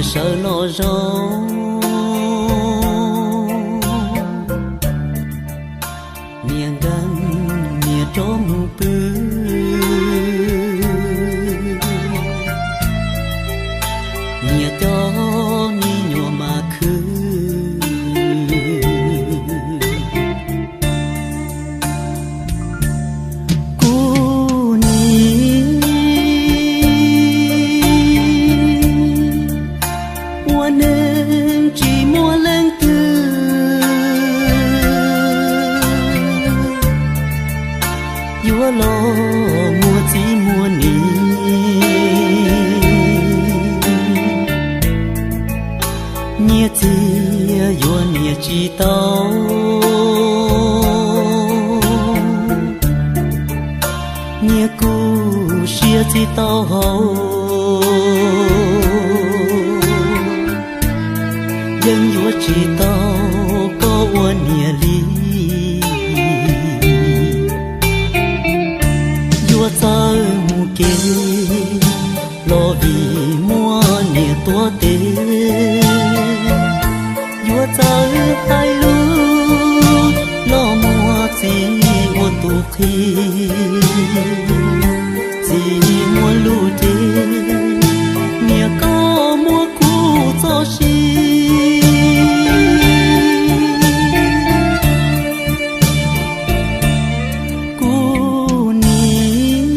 sawv los zoo, niam nkees niam rov mus pw, niam cov me nyuam mas khwv. Kuv niam, ua neej tsis muaj leej twg yuav los muaj txiv muaj niam. Nyiaj txiag yuav niam tsis tau, nyiaj kuj siab tsis tau hau, yeej yuav tsis tau koj ua niam li. Yuav txawj mus kev los vim muaj niam tuav tes, yuav txawj hais lus los muaj txiv ua tus qhi. Txiv muaj lus ces niam koj muab kuv txoj sia. Kuv niam,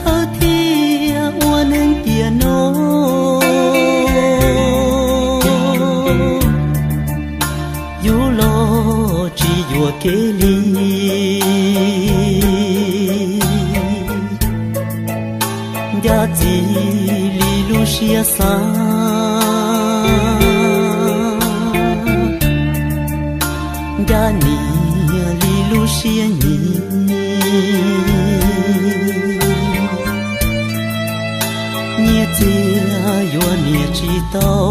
thawj thiaj ua neeg tiam no, yus los tsis yuam kev li. Ncaj txiv li lub siab xav, ncaj niam li lub siab nyiam, nyiaj txiag yuav niam tsis tau.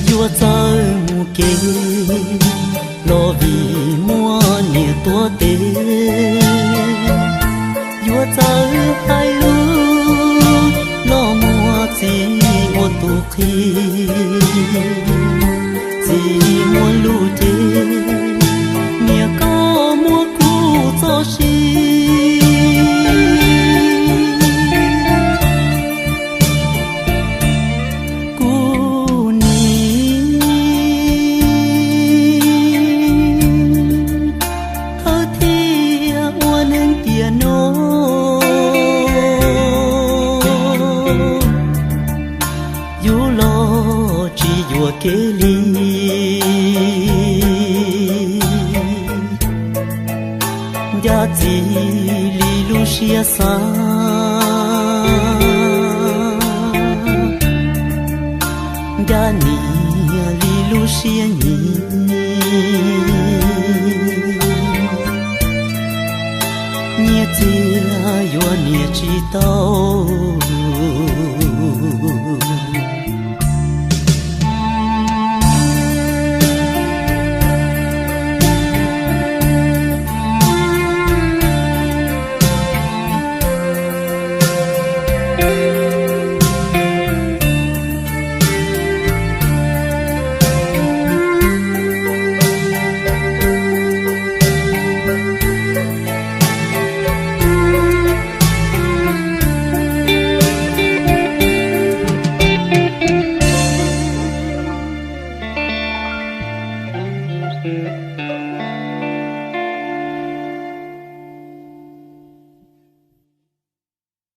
Yuav txawj mus kev los vim muaj niam tuav tes, yuav txawj hais lus los muaj txiv ua tus qhi. Txiv muaj lus ces niam koj muab kuv txoj sia. Kuv niam, thawj thiaj ua neeg tiam no, yus los tsis yuam kev li. Ncaj txiv li lub siab xav, ncaj niam li lub siab nyiam, nyiaj txiag yuav niam tsis tau.